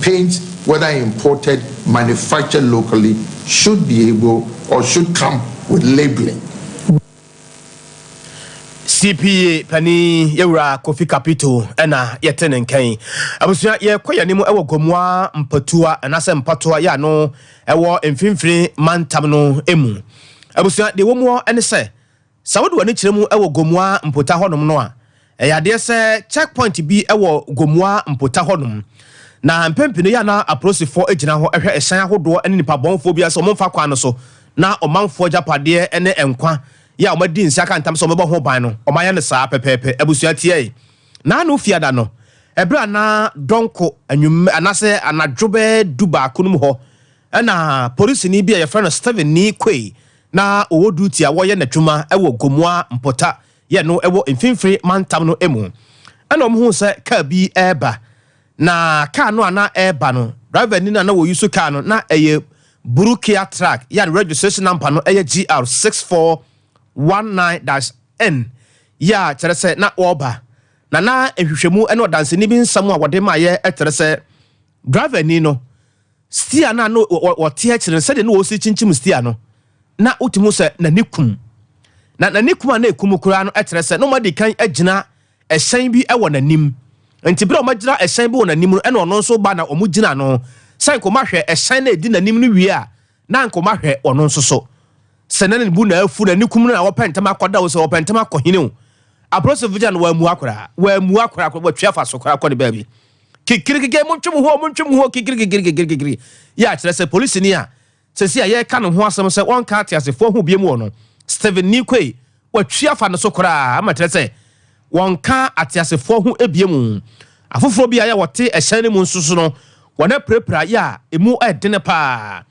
Paint, whether imported, manufactured locally, should be able or should come with labeling. CPA panin yɛwura Kofi Kapito ɛna yɛte ne nkan. Abusua, yɛkɔ yɛn anim ɛwɔ Gomoa Mpatoa anaasɛ Mpatoa yɛ ano ɛwɔ Mfimfini Mantam no emu. Abusua, deɛ wɔ mu ɛne sɛ sɛ wode w'ani kyerɛ mu ɛwɔ Gomoa Mpota hɔnom no a, ɛyɛ adeɛ sɛ checkpoint bi ɛwɔ Gomoa Mpota hɔnom, na mpɛmpɛ no yɛ ana apolisifoɔ gyina hɔ ɛhwɛ ɛhyɛn ahodoɔ ne nipa bɔnfoɔ bi sɛ ɔmomfa kwan no so na ɔmanfoɔ agyapadeɛ ne nkwa yɛ a ɔmadi nsa ka ntam sɛ ɔmɛbɔ ho ban no, ɔmayɛ no saa pɛpɛɛpɛ. Abusua, tie na ano fiada no, ɛberɛ a na dɔnko anwum anaasɛ anadwo bɛɛ 11 no mu hɔ, ɛna polisini bi a yɛfrɛ no Steven Nii Quaye na ɔwɔ duty a wɔyɛ n'adwuma ɛwɔ Gomoa Mpota yɛ no ɛwɔ Mfimfini Mantam no mu, ɛna ɔmo hu sɛ kaa bi ɛreba. Na kaa no a na ɛreba no, driver ni na na wɔyi so kaa no na ɛyɛ blue Kia truck yɛ a registration number no ɛyɛ GR 6419-N yɛ a kyerɛ sɛ na wɔreba. Na nhwehwɛmu ne ɔdanseni bi nsɛm a wɔde maayɛ kyerɛ sɛ driver ni no, steer no a no wɔte akyire no, sɛdeɛ ne wɔsi kyinkyim steer no, na wotumi sɛ n'ani kum, na n'ani kum a na ekum koraa no kyerɛ sɛ na wɔn kan agyina ɛhyɛn bi wɔ n'anim. Nti bere a wɔagyina ɛhyɛn bi wɔ n'anim no, ɛna ɔno nso ba na wɔn gyina no sɛ nkɔmɔ ahwɛ ɛhyɛn na edi n'anim no wie a, na nkɔmɔ ahwɛ ɔno nso so sɛ na ne bu na afu n'ani kum no na wɔpɛ ntɛm akɔda o, sɛ wɔpɛ ntɛm akɔ hene o. Apolisifoɔ gyina no, wɔamua koraa, wɔamua koraa, wɔatwa afa so koraa kɔ ne baabi kikirikikiri. Montwe mo ho, montwe mo ho, kikirikikirikirikiri yɛ akyerɛ sɛ polisini a sɛsi a yɛreka ne ho asɛm sɛ wɔnka ateasefoɔ ho biem wɔ no, Stephen Nii Quaye, watwi afa ne so koraa ama kyerɛ sɛ wɔnka ateasefoɔ ho ebie mu. Afoforɔ bi a yɛ wɔte ɛhyɛn no mu nso so no, wɔn apirapira yɛ a emu ɛdene paa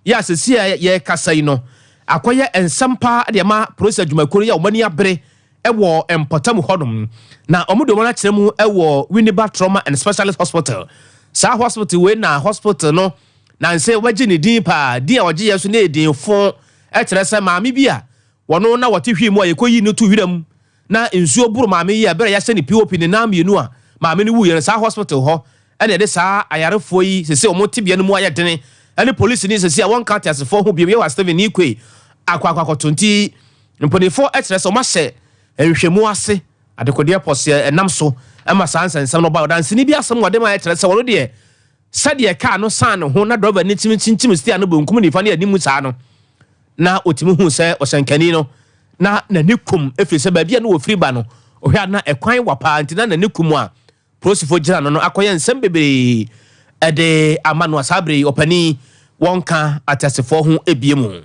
yɛ a sɛsi a yɛrekasa yi no, akɔyɛ nsɛm paa de ama polisi adwumakuo no yɛ a wɔn ani abere ɛwɔ mpɔtam hɔnom, na wɔn de wɔn akyerɛ mu ɛwɔ Winneba Trauma and Specialist Hospital. Saa hospital wei na hospital no na nsɛ wɔagye ne din paa, din a wɔgye yɛ so ne din fo ɛkyerɛ sɛ maame bi a wɔno na wɔte hwii mu a yɛkɔyi no to wiram na nsuo boro maame yi a ɛbɛrɛ yɛahyɛ ne POP ne nan mmienu a maame no wuyɛ no, saa hospital hɔ ɛna yɛde saa ayarefoɔ yi sese wɔn tebea no mu ayɛ dene ɛne polisi ni sese a wɔnka ateasefoɔ ho biom yɛwɔ Stephen Nii Quaye akɔ akɔ akɔto. Nti mpanimfoɔ ɛkyerɛ sɛ wɔn ahyɛ nhwehwɛmu ase adekodeɛ pɔseɛ ɛnam so ɛma saa nsɛnsɛm no ba. Ɔdanseni bi asɛm wɔde ma ɛkyerɛ sɛ wɔn deɛ, sɛdeɛ kaa no san ne ho na driver ne timi kyinkyim steer no benkum, nifa ne anim saa no, na otimi hu sɛ ɔhyɛnkani no na n'ani kum, efiri sɛ baabi a no wɔfiri ba no, ɔhwɛ a na ɛkwan wɔ paa, nti na n'ani kum a polisifoɔ gyina no akɔyɛ nsɛm bebree ɛde ama no. A saa bere yi ɔpanin wɔnka ateasefoɔ ho ebie mu.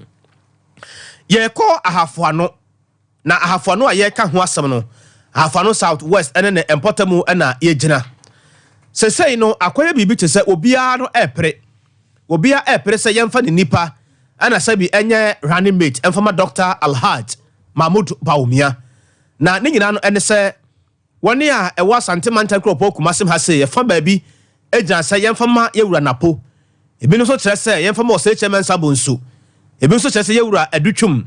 Yɛkɔ Ahafoano, na Ahafoano a yɛreka ho asɛm no, Ahafoano South West ɛne ne mpɔtamu ɛna yɛgyina sɛsɛi no. Akɔyɛ biribi te sɛ obiara no ɛɛpere, obiara ɛɛpere sɛ yɛmfa ne nipa ɛna sɛbi ɛnyɛ running mate ɛmfama Dr. Alhaj Mahmood Bawumia. Na ne nyinaa no ɛne sɛ wɔne a ɛwɔ Asante Mantam kuropɔn Kumase ha se yɛfa baabi gyina sɛ yɛmfa ma yɛwura Napo, ebi nso kyerɛ sɛ yɛmfa ma Osei Kyei Mensah Bonsu, ebi nso kyerɛ sɛ yɛwura Adutwum,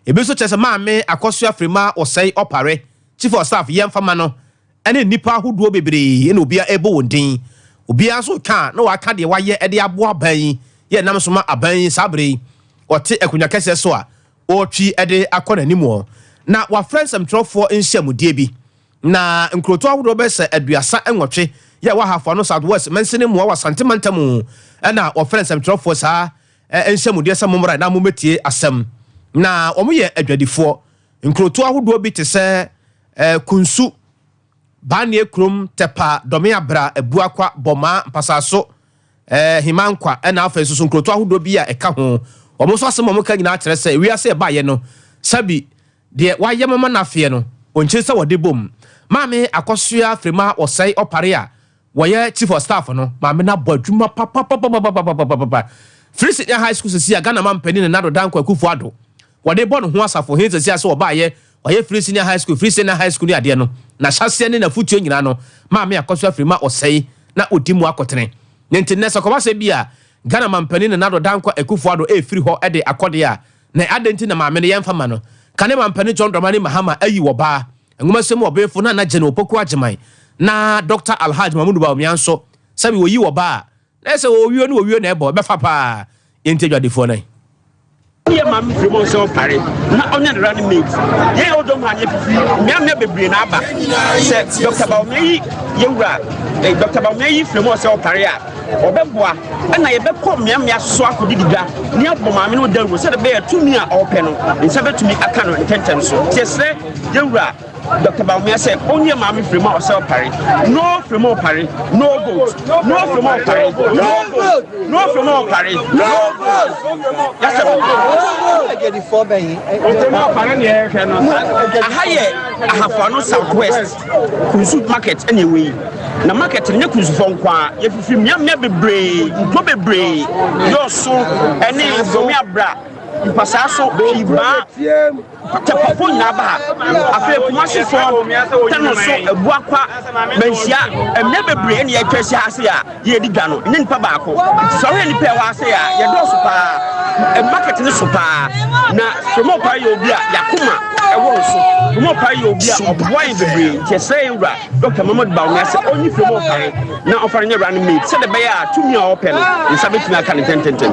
ebi nso kyerɛ sɛ Maame Akosua Frema Osei Opare, chief of staff, yɛmfa ma no, ɛne nnipa ahodoɔ bebree. Ɛna obiara ɛbɔ wɔn din, obiara nso ka na waka deɛ wayɛ ɛde aboa aban yi yɛ nam so ma aban yi saa bere yi ɔte akonnwa kɛseɛ so a ɔretwi ɛde akɔ n'anim wɔ. Na wafrɛ nsɛmtwerɛfoɔ nhyiamudie bi na nkurotoɔ ahodoɔ bɛyɛ sɛ 38 yɛ wɔ Ahafo no South West mansini mmoa wɔ Asante mantam, ɛna wɔfrɛ nsɛmtwerɛfoɔ saa nhyiamudeɛ sɛ mommra na mommɛtie asɛm. Na wɔn yɛ adwadifoɔ nkurotoɔ ahodoɔ bi te sɛ Kunsu, Baanie Kurom, Tɛpa, Dɔme Abra, Abuakwa, Bɔmaa, Mpasaso, Himankwa, ɛna afei nso so nkurotoɔ ahodoɔ bi a ɛka ho. Wɔn nso asɛm a wɔn ka nyinaa kyerɛ sɛ wiase ɛbaayɛ no, sɛbi deɛ wayɛ mama n'afeɛ no ɔnkyerɛ sɛ wɔde bom Maame Akosua Frema Osei Opare a wɔyɛ chief of staff no. Maame no abɔ adwuma papapapapapapapa firi Senior High School sisi a Ghana ma mpanin Nana Addo Dankwa Akufo Addo wɔde bɔ ne ho asafo hen sisi a sɛ wɔbaayɛ wɔyɛ free senior high school, free senior high school ne adeɛ no, n'ahyɛseɛ ne n'afutuo nyinaa no, Maame Akosua Frema Osei na ɔdi mu akɔtene ne. Nti nnɛ sɛ kɔba sɛ bi a Ghana ma mpanin Nana Addo Dankwa Akufo Addo ɛfiri hɔ de akɔdeɛ a, na adɛn nti na maame no yɛmfa ma no? Kane ma mpanin John Dramani Mahama ayi wɔ baa nwomasɛm mu ɔbenfo na Jane Opoku Agyeman, na Dr. Alhaj Mahmudu Bawumia nso sɛbi wɔyi wɔ baa. Na ɛsɛ owuo ne owuo na ɛbɔ, ɛbɛfa paa. Yɛntie adwadifoɔ no. Yɛ maame firi mu sɛ ɔpare na ɔnyɛ ne running mate. Yɛn a wɔdɔm ha no yɛfifiri mmeammea bebree na aba sɛ Dr. Bawumia yi yɛwura eh, Dr. Bawumia yi firi mu sɛ ɔpare a ɔbɛboa ɛna yɛbɛkɔ mmeammea so akɔdidi dwa ne abɔ maame no dawuro sɛde bɛyɛ tumi a ɔrepɛ no ne nsa bɛtumi aka no ntɛntɛm so. Nti yɛsrɛ yɛwura Dr. Bawumia sɛ ɔnyɛ maame Frema ɔsɛ ɔpare. No Frema ɔpare, no vote. No Frema ɔpare, no vote. No Frema ɔpare, no vote. Yasɛ aha yɛ Ahafoano South West Kunsu market ɛna ɛwɔ yi. Na market no nyɛ Kunsufo nko a, yɛfifiri mmeammea bebree, nkuro bebree, Yɔso ɛne Domeabra, Mpasaa so, Pibaa. Tɛpɔfo nyinaa ba ha. Afei Kumasifo, Tano so, Abuakwa, Manhyia, mmea bebree na yɛatwa ahyia ha sei a yɛredi dwa no. Ɛnyɛ nipa baako. Nti sɛ wohwɛ nnipa a ɛwɔ ha sei a, yɛdɔɔso paa. Market no so paa. Na Frema Opare yɛ obi a yɛakoma ɛwɔ no so. Frema Opare yɛ obi a ɔboa yɛn bebree. Nti yɛsrɛ yɛn wura Dr. Mahmoud Bawumia sɛ ɔnyi Frema Opare na ɔmfa no nyɛ running mate sɛdeɛ ɛbɛyɛ a tumi a ɔpɛ no, ne nsa bɛtumi aka no ntɛntɛntɛm.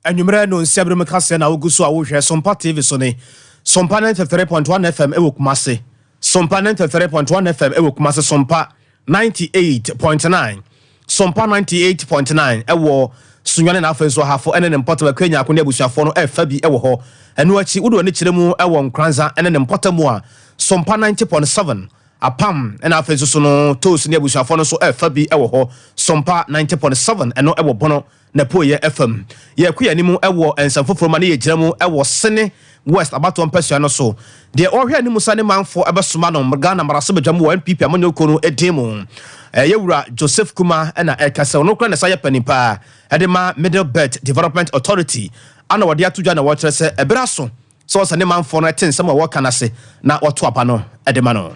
Anwummerɛ nnɔnsia bere mu kaseɛ na wogu so a wohwɛ Sompa TV so ne Sompa 93.1 FM wɔ Kumase. Sompa 93.1 FM wɔ Kumase, Sompa 98.9, Sompa 98.9 wɔ Sunyani na afei nso Ahafo ne ne mpɔtam Akua Nyarko ne abusuafoɔ no ɛfa bi wɔ hɔ. Ɛno akyi wode w'ani kyerɛ mu wɔ Nkoranza ne ne mpɔtam a Sompa 90.7 Apam na afei nso so no Toos ne abusuafoɔ no nso ɛfa bi wɔ hɔ. Sompa 90.7 ɛno wɔ Bono N'apueeɛ fam. Yɛrekɔ yɛn anim wɔ nsɛm foforɔ mu a ne yɛgyina mu wɔ Sene West abatoɔ mpasua no so. Deɛ ɔrehwɛ anim sɛ ne manfoɔ bɛsoma no Ghana mmarahyɛbadwam wɔ NPP amanyɔkuo no din mu, yɛ Wura Joseph Kumah na ɛreka sɛ ɔno koraa na ɛsan yɛ panin pa ara de ma Middle Belt Development Authority a na wɔde ato dwa na wɔrekyerɛ sɛ ɛberɛ aso sɛ ɔsɛ ne manfoɔ no te nsɛm a wɔreka no ase na wɔto aba no de ma no.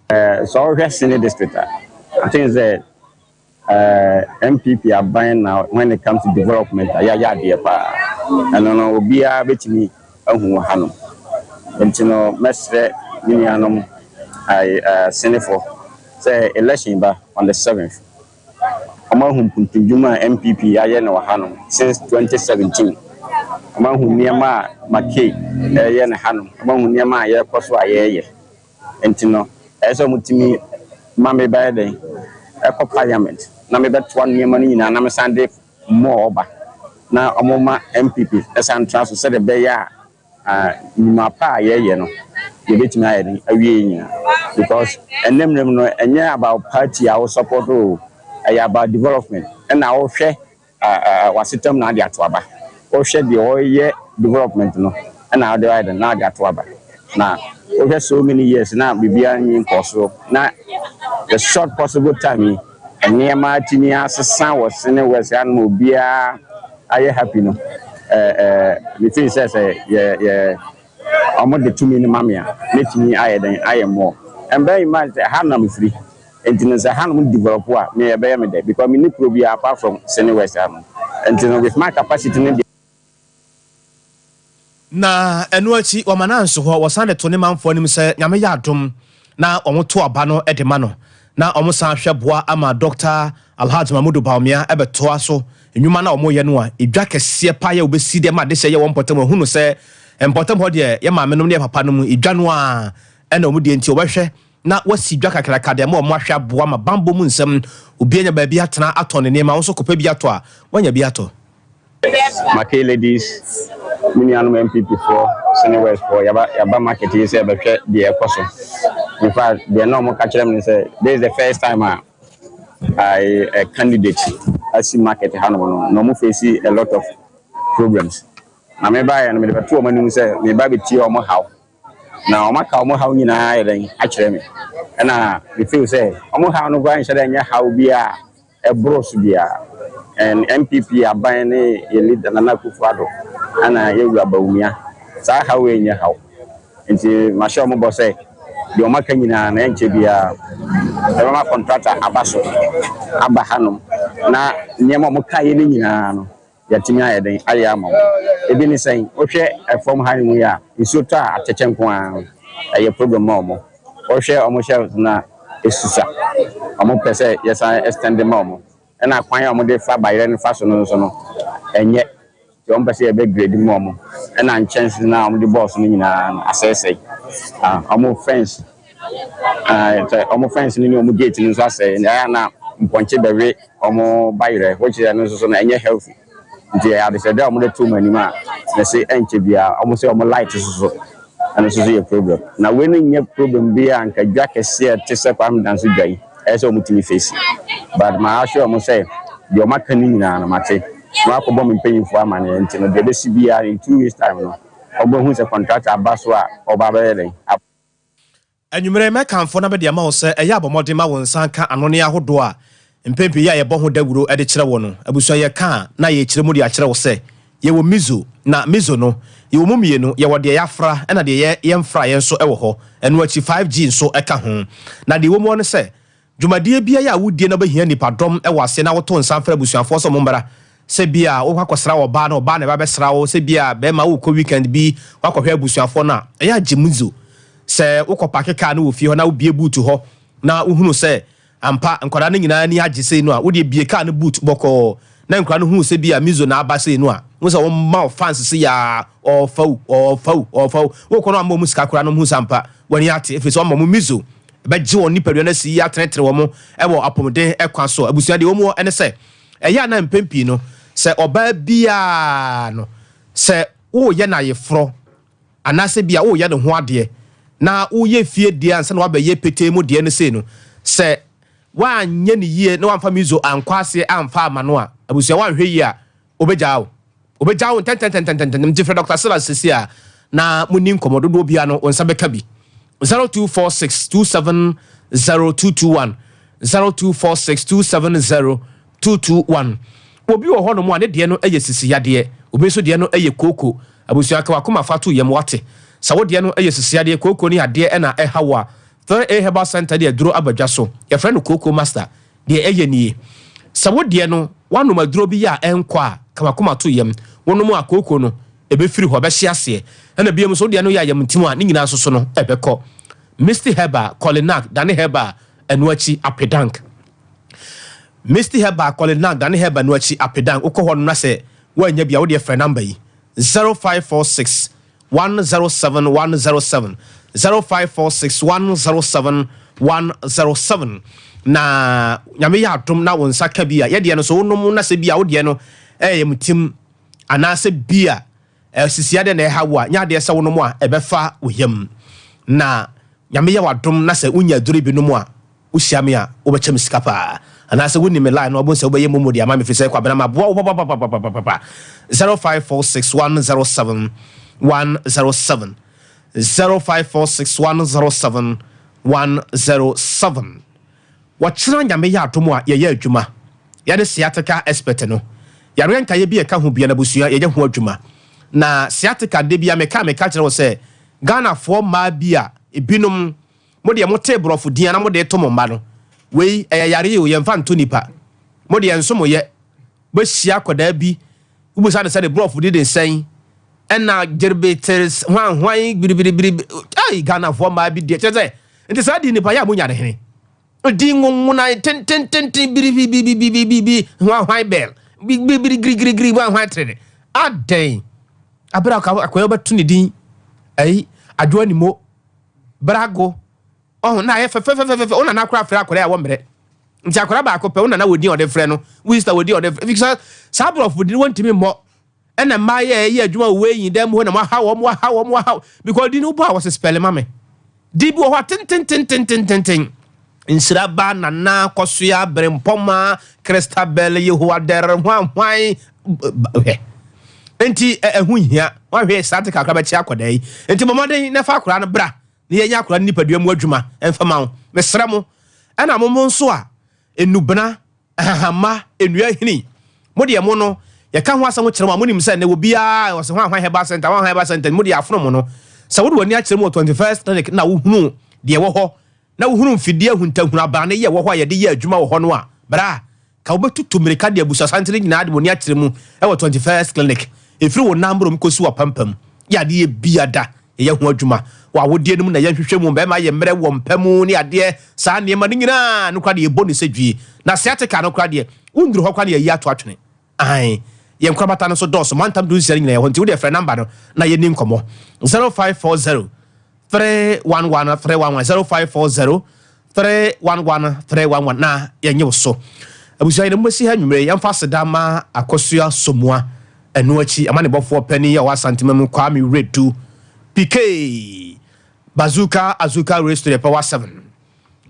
Sɛ wohwɛ Sene District a, I think sɛ NPP aban na when it comes to development a yɛayɛ adeɛ paa. Ɛno no obiara bɛtumi ahu wɔ hanom. Nti no mɛsrɛ me nuanom Senefo sɛ election ba on the 7th. Wɔn ahu mpuntudwuma a NPP ayɛ no wɔ hanom since 2017. Wɔn ahu nneɛma a Makay ɛreyɛ no hanom. Wɔn ahu nneɛma a yɛrekɔ so a yɛreyɛ. Nti no, ɛyɛ sɛ wɔtumi ma me bɛyɛ dɛn ɛkɔ parliament na mebɛtoa nneɛma no nyinaa na mesan de more ba na wɔma NPP ɛsan tra so sɛdeɛ ɛbɛyɛ a nnwuma pa a yɛyɛ no yɛbɛtumi ayɛ den awie nyinaa, because ɛnnɛ mmerɛ mu no ɛnyɛ about party a wo support o, ɛyɛ about development. Ɛna wohwɛ wasetam na ade ato aba, wohwɛ deɛ ɔyɛ development no ɛna ɔde ayɛ den na ade ato aba. Na wohwɛ so many years na biribiara nyi nkɔ so, na the short possible time yi nneɛma atumi asesa wɔ Sene West hanom, obiara ayɛ happy no, ɛɛ ɛɛ me feel sɛ yɛ yɛ ɔmo de tumi no ma me a, mɛtumi ayɛ den ayɛ more. And bear in mind sɛ ha na mefiri, nti no sɛ hanom develop a, me ɛbɛyɛ me dɛ because me ni kuro biara apart from Sene West hanom. Nti no with my capacity no deɛ. Na ɛno akyi wɔma no anso hɔ, wɔsan de to ne manfoɔ anim sɛ Nyame yɛ adom na wɔn to aba no de ma no na wɔn san hwɛ boa ama Dr. Alhaji Mahmudu Bawumia ɛbɛtoa so nnwuma no a wɔyɛ no a edwa kɛseɛ paa yɛ wɔbɛsi de ama adehyɛ yɛ wɔ mpɔtam. Ahunu sɛ mpɔtam hɔ deɛ yɛ maame nom ne yɛ papa nom edwa no a ɛna wɔn deɛ, nti wɔbɛhwɛ na wasi dwa kakraka de ama wɔn ahwɛ aboa ma bambɔ mu nsɛm, obi anya baabi atena atɔ ne nneɛma, wɔn nso kɔpɛ bi atɔ a wɔanya bi atɔ. Makay ladies, me nuanom NPP foɔ, Sene West foɔ, yaba yaba market yi sɛ yɛbɛhwɛ deɛ ɛkɔ so. In fact, deɛ na wɔn ka kyerɛ me ne sɛ this is the first time a a candidate asi market hanom no na wɔn face a lot of problems. Na me baeɛ no, mede bɛto wɔn anim sɛ me ba bɛtie wɔn haw na wɔn aka wɔn haw nyinaa yɛ dɛn akyerɛ me, ɛna me feel sɛ wɔn haw no koraa nhyɛ dɛ nyɛ haw biara ɛboro so biara. And NPP aban ne yɛ leader Nana Akufo-Addo ɛna yɛwura Bawumia, saa haw yi nyɛ haw. Nti mahyɛ wɔn bɔ sɛ deɛ wɔn aka nyinaa na ɛnkyɛ biara ɛbɛma contractor aba so aba hanom na nneɛma a wɔn ka yɛ no nyinaa no yɛatumi ayɛ den ayɛ ama wɔn. Ebi ne sɛn, wohwɛ ɛfam ha no mu yi a, nsuo tɔ a atɛkyɛ nko ara ɛyɛ problem ma wɔn. Wohwɛ wɔn shelves na Ɛsusua. Wɔpɛ sɛ yɛsan extend ma wɔn. Ɛna kwan a wɔde fa bayerɛ no fa so no nso no, ɛnyɛ. Nti wɔpɛ sɛ yɛbɛ grade ma wɔn. Ɛna nkyɛnse no a wɔde bɔɔ so no nyinaa no, asɛesɛe. Ah, wɔn fence, ah, sɛ wɔn fence no ne wɔn gate no nso asɛe. Ɛyɛ a na mpɔnkye bɛwe wɔn bayerɛ, which ɛno nso so no, ɛnyɛ healthy. Nti ɛyɛ adesrɛdeɛ a wɔde to wɔn anim a mese ɛnkyɛ biara wɔn sɛ wɔn light soso ɛno nso so yɛ problem. Na wei no nyɛ problem bi a nka dwa kɛseɛ a ɛte sɛ Kwame Danso dwa yi ɛyɛ sɛ wɔtumi face. But ma assure wɔn sɛ deɛ wɔn aka no nyinaa no mate na wakɔbɔ me mpanyinfoɔ amaneɛ nti no deɛ ɛbɛsi biara in 2 weeks time no wɔbɛhu sɛ contractor aba so a ɔba abɛyɛ dɛn. Anwummere, mɛkamfo na mede ama wo sɛ ɛyɛ a bɔ mmɔden ma wo nsa nka anonne ahodoɔ a mpɛn pii yi a yɛbɔ ho dawuro de kyerɛ wo no. Abusua, yɛka a na yɛrekyerɛ mu de akyerɛ wo sɛ yɛwɔ miso, na miso no, yɛwɔ mu mmienu, yɛwɔ deɛ yɛafra ɛna deɛ yɛmfraeɛ nso wɔ hɔ. Ɛno akyi 5G nso ka ho. Na deɛ ɛwɔ mu ara ne sɛ, Dwumadie biara a wodie na wobɛhia nnipadɔm wɔ aseɛ na woto nsa frɛ abusuafoɔ sɛ wɔmmra, sɛ bia wokɔ akɔsra ɔbaa na ɔbaa na ɛba bɛsra wo, sɛ bia bɛrima wokɔ weekend bi woakɔhwɛ abusuafoɔ no a, ɛyɛ a gye muzo. Sɛ wokɔ pake kaa no wɔ fie hɔ na wobue boot hɔ na wohunu sɛ ampa nkwadaa no nyinaa ani agye sei no a, wodeɛ bue kaa no boot bɔkɔɔ na nkwadaa no hunu sɛ bia mizo na aba sei no a, wohu sɛ wɔma wo fans sei a ɔɔfa wo, ɔɔfa wo, ɔɔfa wo. Wokɔ no amma wɔn sika koraa na wɔhunu sɛ ampa w'ani ate ɛfiri sɛ wɔama wɔn mizo. Ɛbɛgye wɔn nipadua no asi yie atenetene wɔn wɔ apɔmuden kwan so. Abusua, deɛ ɛwɔ mu hɔ ne sɛ, ɛyɛ a na mpɛn pii no, sɛ ɔbaa biara no, sɛ woreyɛ no ayeforɔ anaasɛ bi a woreyɛ ne ho adeɛ na woyɛ fie deɛ ansa na woabɛyɛ petee mu deɛ no sei no, sɛ woanyɛ no yie na woamfa mizo ankɔ aseɛ amfa amma no a, abusua, woanhwɛ yie a, Obegyaa wo. Obegyaa wo ntɛntɛntɛntɛntɛm. Nti frɛ Dɔkta Silas seesei a na monni nkɔmmɔ. Dodoɔ biara no, wo nsa bɛka bi. 0246 270 221. 0246 270 221. Obi wɔ hɔnom a ne deɛ no yɛ sisi yadeɛ. Obi nso deɛ no yɛ kooko. Abusua, ka w'akoma fa to yam, woate? Sɛ wo deɛ no yɛ sisi yadeɛ, kooko ne adeɛ na ɛha wo a, 3A Herbal Centre de aduro aba dwa so. Yɛfrɛ no Kooko Master. Deɛ ɛyɛ nie, Sɛ wo deɛ no, woanom aduro bi yɛ a ɛnkɔ a, ka w'akoma to yam. Wonom a, kooko no, ɛbɛfiri hɔ, ɛbɛhye aseɛ. Ɛna bio nso, wo deɛ no yɛ ayamntim a, ne nyinaa nso so no, ɛbɛkɔ. Misty Herbal, Kolinak, Dane Herbal, ɛno akyi, Apedank. Misty Herbal, Kolinak, Dane Herbal, ɛno akyi, Apedank. Wokɔ hɔ nom na sɛ woannya bi a, wo deɛ frɛ number yi, 0546 107 107 0546 107 107 Na Nyame yɛ adom na wo nsa ka bi a, yɛdeɛ no so wonom na sɛ bi a wodeɛ no ɛyɛ mu tim anaasɛ bi a sisi adeɛ na ɛha wo a, nyɛ adeɛ sɛ wonom a ɛbɛfa wo yam. Na Nyame yɛ w'adom na sɛ wonya aduro bi nom a, Wohyia me a, wobɛkyɛ me sika paa. Anaasɛ wonim me line no a, wobɛhu sɛ wobɛyɛ momo de ama me ɛfiri sɛ Kwabena maboa wo papapapapapapa. 0546 107 107 0546 107 107 Wɔkyena Nyame yɛ adom a yɛyɛ adwuma. Yɛne sciatica expert no. Yareɛ nkaeɛ bi a ɛka ho biara no abusua yɛyɛ ho adwuma. Na sciatica da biara meka a meka kyerɛ wo sɛ Ghanafoɔ mmaa bi a ebinom Mo deɛ mo tee brɔfo din a na mo de to mo mma no wei ɛyɛ yareɛ o yɛnfa nto nipa mo deɛ nso mo yɛ bɛ hyia akwadaa bi wo bisa no sɛ ne brɔfo din de sɛn ɛna gyerebe tere hwan hwan biribiribiri ai Ghanafoɔ mmaa bi deɛ kyerɛ sɛ nti saa din nipa yɛ a mo nya ne hene din nwonwona tentententen biribibibibibi hwan hwan bɛl biribiri girigirigiri hwan hwan tere adɛn abere akwadaa bɛto ne din ayi adwoa ni mo Brago, ɔho na ayɛ fɛfɛfɛfɛfɛ, wo nana koraa frɛ akwadaa a ɛwɔ mmerɛ. Nti akwadaa baako pɛ, wo nana wɔ din a ɔde frɛ no, wo sister wɔ din a ɔde frɛ, because saa aborɔfo din wɔntumi mmɔ. Ɛna mmaa yɛ ɛyɛ adwuma wɔ wei dan mu hɔ na wɔaha wɔn, wɔaha wɔn, wɔaha because din no wobɔ a wɔsɛ spɛle ma me. Din bi wɔ hɔ a tentententententen. Nhyira ba, Nana, Kɔsoa, Berempɔma, Christabel, Yehowa Dɛr, hwan hwan, hwɛ. Nti ɛho nhia, wahwɛ saa te kakra bɛkyɛ akwadaa yi. Nti bɔ mmɔden na fa akwadaa no bra na yɛnyɛ akwadaa no nipadua mu adwuma mfa ma wo. Mesrɛ mo. Ɛna mo mo nso a, nnubena, Nhahamma, nnua nhini. Mo deɛ mo no, yɛka ho asɛm kyerɛ mo a, monim sɛ nnɛ obiara ɔse hwan hwan herbal center, hwan hwan herbal center, mo deɛ afono mo no. Sɛ wode w'ani akyerɛ mu wɔ 21st clinic na wohunu deɛ ɛwɔ hɔ, na wohunu mfidie ahuntahunu abrane yi a ɛwɔ hɔ a yɛde yɛ adwuma wɔ hɔ no a, bra, ka wobɛtutu mmirika de abusuasantene nyinaa de w'ani akyerɛ mu wɔ 21st clinic. Ɛfiri wo nan borɔm kɔsi w'apampam, yɛ adeɛ biada, yɛyɛ ho adwuma. Wɔ awodeɛ no mu na yɛnhwehwɛ mu, bɛrima yɛ mmerɛ wɔ mpa mu ne adeɛ, saa nneɛma no nyinaa no koraa deɛ yɛbɔ ne sɛ dwie. Na sciatica no koraa deɛ, wonduru hɔ koraa na yɛayi ato atwene. Ae, yɛn nkorabata no nso dɔɔso, mantam 16 no nyinaa yɛ hɔ, nti wodeɛ frɛ number no na yɛnni nkɔmmɔ. 0540 311 311, 0540 311 311 na yɛnye wo so. Abusua yɛn mu bɛsi ha anwummerɛ yi, yɛmfa aseda ma Akosua Somoa, ɛno akyi amanebɔfoɔ panin a ɔwɔ Asantema mu Kwame Wiredu, PK, Bazooka Azuka Race to the Power 7,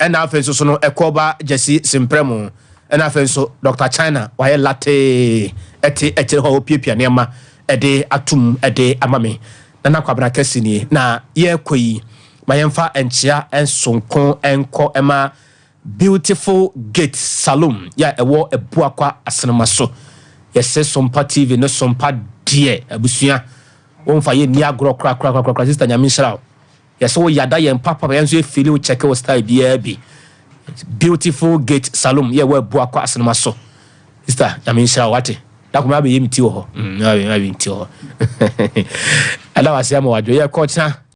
ɛna afei nso so no Ɛkɔba Gyasi Semprɛmo, ɛna afei nso Dr. China wayɛ latee ɛte akyire hɔ a ɔpiapia nneɛma ɛde atum ɛde ama me. Nana Kwabena Kɛse nie na yɛrekɔ yi, ma yɛmfa nkyea nsonko nkɔ ɛma Beautiful Gate Saloon yɛ a ɛwɔ Abuakwa Asenema so. Yɛsɛ Sompa TV ne Sompa deɛ abusua wɔmfa yɛ nni agorɔ korakorakorakora. Sister Nyame nhyira wo. Yɛsɛ wo yada yɛn papa yɛn nso yɛ fili wo kyɛke wo style biara bi. Beautiful Gate Saloon yɛ ɛwɔ Abuakwa Asenema so. Sister Nyame nhyira wo wate. Da koma abɛyɛ me ti wɔ hɔ. Abɛyɛ me ti wɔ hɔ. Ɛda wase ama wadwo. Yɛkɔ kyena.